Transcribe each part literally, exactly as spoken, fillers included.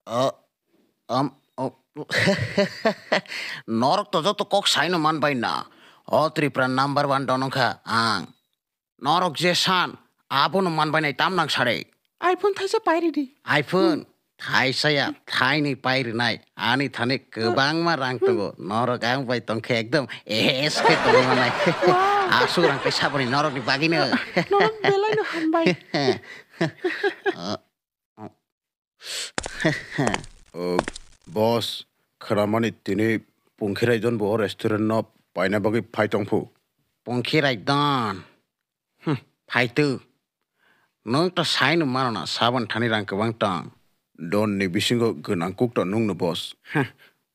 O, am, o, norok to joto kok saino man bai na. O Tripura number one don wngkha ang. Norok je san, abono man bai nai tam nang sare. iPhone thaisa pairi di. iPhone thaisa ya, thaini pairi nai. Ani thani kwbangma rang tongo. Norok ang bai tongkhe ekdom S K tongwi manai. Wow. Aswk rang tei saboni norokni bagwino. Norok belaino hambai. O, boss, khwnamani tini Pungkhiraidon bo o restaurant no paina bagwi phai tongphu. Pungkhiraidon? Hmm, phaitu. Nwng to saino mano na, sabon thani rang kwbang tong. Don ni bisingo gwnang kuk to nwng no, boss. Hmm,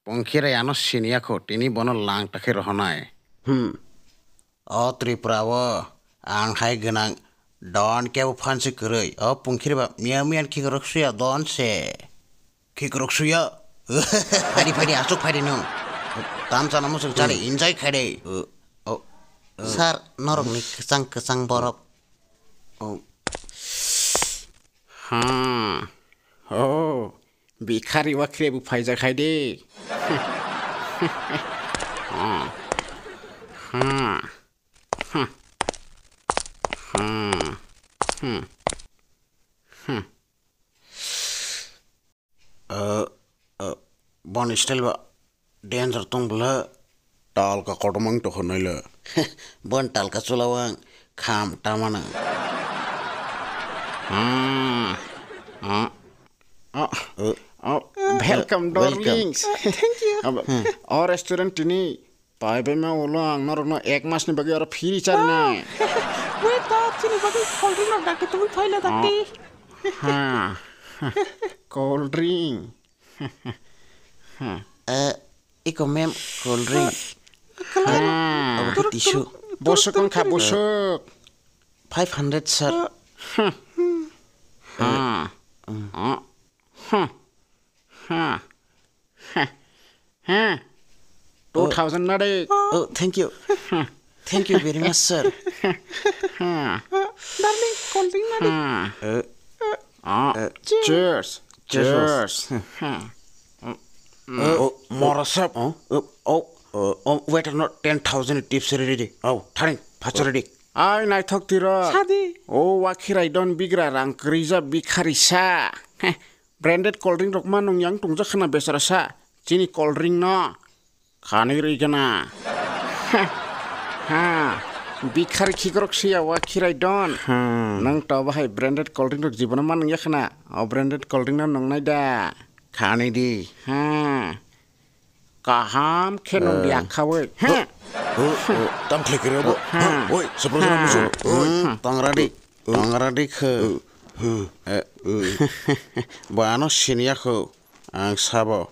Pungkhirai ano siniya kho, tini bono lang ta khe rohonai. Hmm. O Tripura o ang hai gwnang don kebo phansi kwrwi. O Pungkhiri ba miya miyan khikrok suya don se. Khikrok suya. Phadi phadi asuk phadi nung. Tam sana musuk chari enjoy khai de. O, o, o. Sir, norok ni kwchang kwchang borok. O. Ha. O. Bikhari wakhre bu phaijak hai de. Ha. Ha. Ha. Hmm. Hmm. Hmm. Uh, uh, bon style ba danger tong bla. Talka kotomang to khonai le. Bon talka chulawang kham tamana. Hmm. Ah. Oh, oh, welcome, darlings. Thank you. O restaurant tini pai bai ma ulo ang norokno ek mas ni bagwi oro free chari nai. Wait, da, chini bagwi cold drink rok dakti tongwi phaila dakti. Ha. Cold drink. Eh, iko ma'am, cold drink. Abo khe tissue. Bosok wngkha, bosok. Five hundred, sir. Ha. Ha. Ha. Ha. Ha. Two thousand na de. Oh, thank you. Thank you very much, sir. Darling, cold drink na de. Ah, cheers. Cheers. Oh, mora sap. Oh, oh, waiter no ten thousand tips ready. Oh, tharing, phacha ready. Ai, naithok tiro. Sadi. Oh, wakhirai don bigra rang krija bikharisa. Branded cold drink rok ma nung yang tongja khana besara sa. Chini cold drink no. Khani rwi gana. Ha. Bikhari khikrok siya wa khirai don. Hmm. Nang to bahai branded cold drink rok jibono manung ya khana. O branded cold drink no nungnai da. Khani di. Ha. Kaham khe nung di akhawi. Ha. Tam khlai kiri abo. Ha. Oi, surprise musu. Oi, tangradi. Tangradi khe. Bo ano siniya kho. Ang sabo.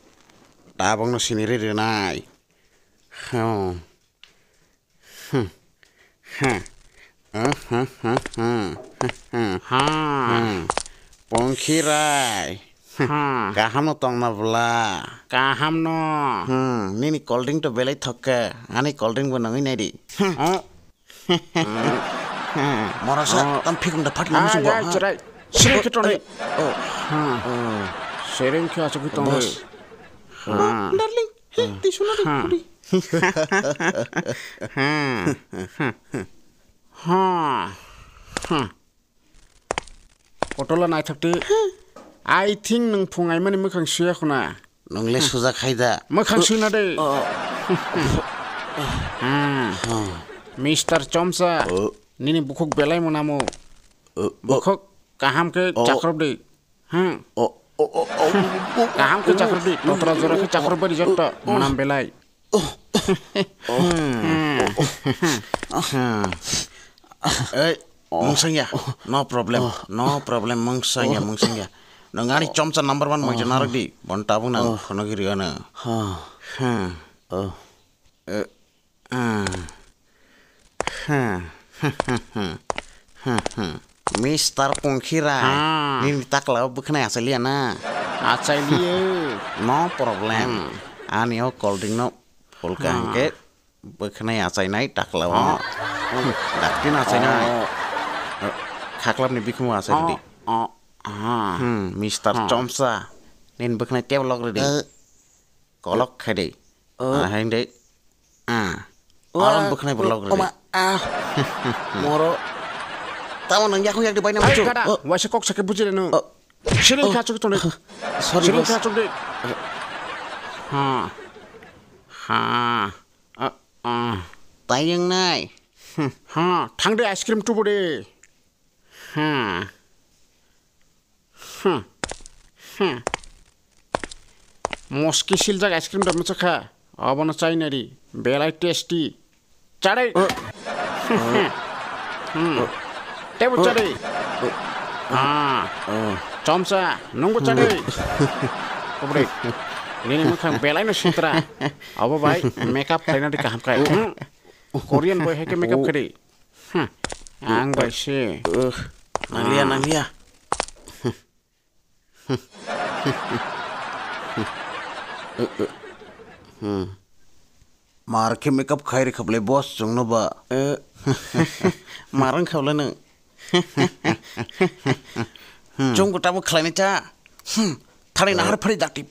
Tabokno siniri rwnai. Hmm. Hmm. Hmm. Hmm. Hmm. Hmm. Hmm. Pongkhirai. Hmm. Kaham no tongna bla. Kaham no. Hmm. Nini cold drink to belai thokke. Ani cold drink bo nangwi nai di. Hmm. Oh. Mora sa, oh, tam phikung da phat nang sung ba. Cherai. Sereng khe tonwi. Oh. Sereng khe achuk khe tonwi. Boss. Darling, he, tisuna de puri. Ha. Ha. Kotola naithok di. I think nwng phung aimani mwkhang suya khuna. Nwng le suja khai da. Mwkhang suina de. Oh. Hmm. Mister Chomsa. Oh. Nini bukhuk belai mwnamo. Oh, oh. Bukhuk kaham khe chakrop de. Hmm. Oh, oh, oh, oh. Kaham khe chakrop de. Totra jora khe chakrop bari jotto. Mwnam belai. Ei, mungsangya. No problem. No problem, mungsangya, mungsangya. Nwng ani chomcha number one mangja narwk di. Bon tabuk nang phunugwi rw ano. Hmm. Mister Pongkhira, nini takla o bwkhanai achai liya na? Achai liya. No problem. Ani o cold drink no full kaham khe bwkhanai achainai takla o. Dakti no achainai. Khaklap ni bikhung o achai di. Hmm, Mister Chomsa. Nini bwkhnai tebo lok rwdi. Eh. Kolok khai de. Oh. Ah, hai de. Ah. Wah, aron bwkhnai bo lok rwdi. Oma, ah. Moro. Tamo nang yakung yak de baina. Hai, muchung. Gada, oh, waisa kok sakhe bujire no. Oh. Siring kha chuk tole. Sorry, siring boss. Kha chuk de. Ha. Ha. Ah, ah. Tayang nai. Hmm. Ha, thang de ice cream tubu de. Hmm. Hmm. Hmm. Moski siljak ice cream da masa kha. Abono chai nari. Belai tasty. Chadai. Hmm. Tebo chadai. Ah. Chomsa, nungbo chadai. Kobre. Nini mukhang belai no sitra. Abo bai makeup khaina di kaham kai. Hmm. Korean boy hai ke makeup khadi. Hmm. Ang bai se. Uh, nanglia, nanglia. Mar khe makeup khai rikhablai boss chwngno ba. Eh, mar wngkha bwlai nwng. Chwngbo tabuk khlainai ta. Hmm, thani nahar phari dakti.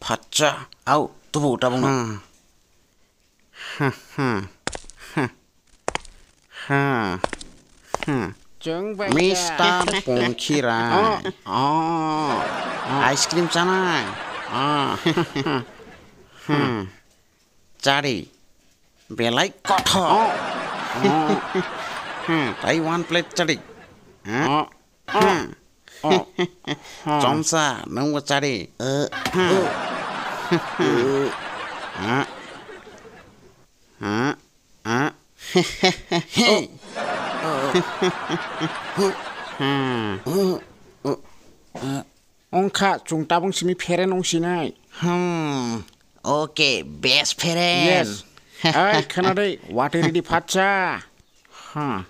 Phatsa. Au, tubu tabuk no. Hmm. Hmm, hmm, hmm. Hmm, hmm. Chwng bai ya. Mister Pongkhirai. Oh, oh, oh. Ice cream chanai. Oh. Hmm. Chari. Belai kothok. Oh. Oh. Hmm. Tai one plate chari. Huh? Oh. Hmm. Oh. Chomsa, nwngbo chari. Eh. Hmm. Hmm. Ah. Ah. Ah. Hey. Hmm. Wngkha chwng tabung simi phereng wngsinai. Hmm. Okay, best phereng. Yes. Ai, khana dei, watwi ridi phatsa. Ha.